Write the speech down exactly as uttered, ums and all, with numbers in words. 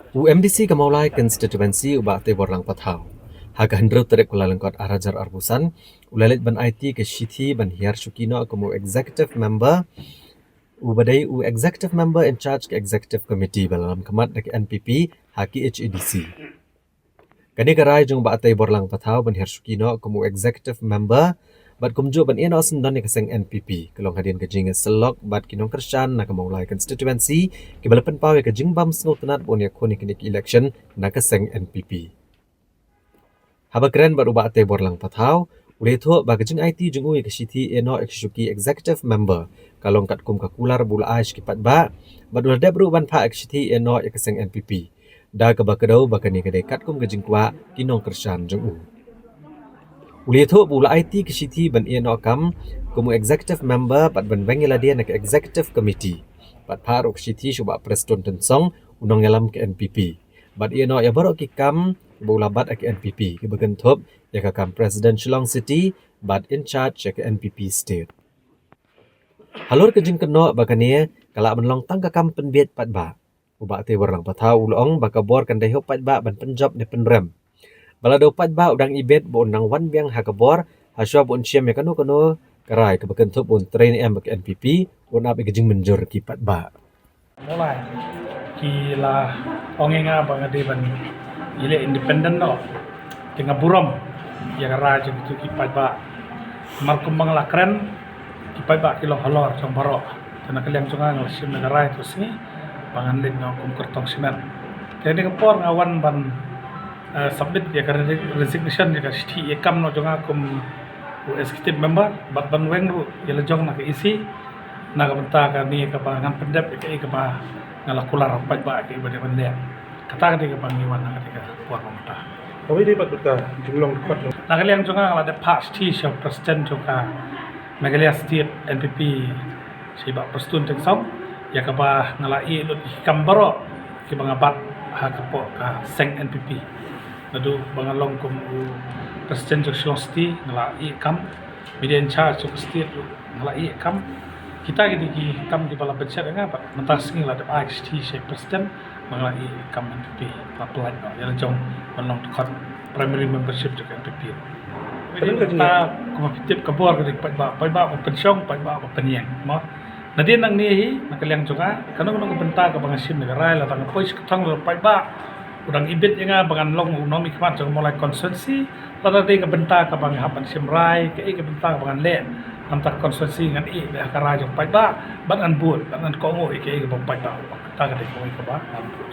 U MDC ka Mawlai Constituency u Bah Teiborlang Pathaw, ha ka hynriew tarik Kyllalyngkot arhajar arphew san, u la leit ban aiti ka shithi ban hiar shuki noh kum u Executive Member, u ba dei u Executive Member in charge ka Executive Committee ba la lam khmat da ka NPP ha KHADC. Kane ka rai jong u Bah Teiborlang Pathaw ban hiar shuki noh kum u Executive Member bad kumjuh ban ïeh noh syndon ïa ka seng NPP ka long hadien ka jingïasyllok bad ki nongkyrshan na ka Mawlai Constituency, kiba la pynpaw ïa ka jingbym sngewtynnad ba un ïakhun ïa kane ka election na ka seng NPP. Haba kren bad u Bah Teiborlang Pathaw, u la ïathuh ba ka jingaiti jong u ïa ka shithi ïeh noh ïa ka shuki Executive Member ka long katkum ka kular ba u la ai sha ki paidbah, bad u la dep ruh ban phah ïa ka shithi ïeh noh ïa ka seng NPP, da kaba kdew ba kane ka dei katkum ka jingkwah ki nongkyrshan jong u. U la ïathuh ba u la aiti ka shithi ban ïeh noh kam kum u Executive Member bad ban weng ïalade na ka Executive Committee, bad phah ruh ka shithi sha u Bah Prestone Tynsong, u nongïalam ka NPP, bad ïeh noh ïa baroh ki kam ba u la bat ha ka NPP, kiba kynthup ïa ka kam President Shillong City bad in charge ïa ka NPP State. Halor ka jingkynnoh ba kane ka lah ban long tang ka kam pynbiej paidbah, u Bah Teiborlang Pathaw u la ong ba ka bor kan dei ha u paidbah ban pynjop ne pynrem. Ba lada u paidbah u dang ibit ba un nang wan biang ha ka bor, hashwa ba un shim ïa kano kano ka rai kaba kynthup ba un trei ne em bad ka NPP, un ap ïa ka jingmynjur ki paidbah. Mawlai ki la ong ïa nga ba nga dei ban ïaleh independent noh. Te nga burom ïa ka rai jong kito ki paidbah. Namar kumba nga la kren, ki paidbah ki long halor jong baroh. Te na ka liang jong nga, nga la shim ïa ka rai to sngi ba ngan leit noh kum kyrtong shimet. Te kane ka por nga wan ban, eh, submit ïa ka resi-, resignation, ïa ka shithi ïeh kam noh jong nga kum u executive member, bad ban weng ruh ïa la jong na ka EC na ka bynta kane kaba ngan pyndep ïa kaei kaba nga la kular ha u paidbah, kaei ba dei ban leh. Kata ka dei kaba ngi wan ha kane ka por mynta. Kawei dei bad ka jinglong dkhot. Na ka liang jong nga, nga la dep phah shithi sha u president jong ka Meghalaya State NPP, sha i Bah Prestone Tynsong, ïa kaba nga la ïeh lut ïa ki kam baroh kiba nga bat ha ka por ka seng NPP. Naduh ba nga long kum u president jong Shillong City, nga la ïeh kam. Media in charge jong ka state ruh nga la ïeh kam. Kita ki dei ki kam kiba la bynshet ïa nga, bad mynta ka sngi la dep ai ka shithi sha i president ba nga la ïeh kam NPP, la pyllait noh ïa la jong ban long dkhot primary membership jong ka NPP. Kane ka jingïa, kumba phi tip, ka bor ka dei ka paidbah, paidbah ba pynshong, paidbah ba pynïeng, mo. Nadien nangne hi, na ka liang jong nga, kano kano ka bynta kaba nga shim ïa ka rai, lada nga poi sha ka thong, lada u paidbah u dang ibit ïa nga ba ngan long u nongmihkhmat jong ka Mawlai constituency, lada dei ka bynta kaba nga hap ban shim rai, kaei ka bynta kaba ngan leh na ka bynta ka constituency, ngan ïeh beit ha ka rai jong u paidbah, bad ngan bud, bad ngan kohnguh ïa kaei kaba u paidbah u ong. Kata ka dei kawei kaba ngan bud.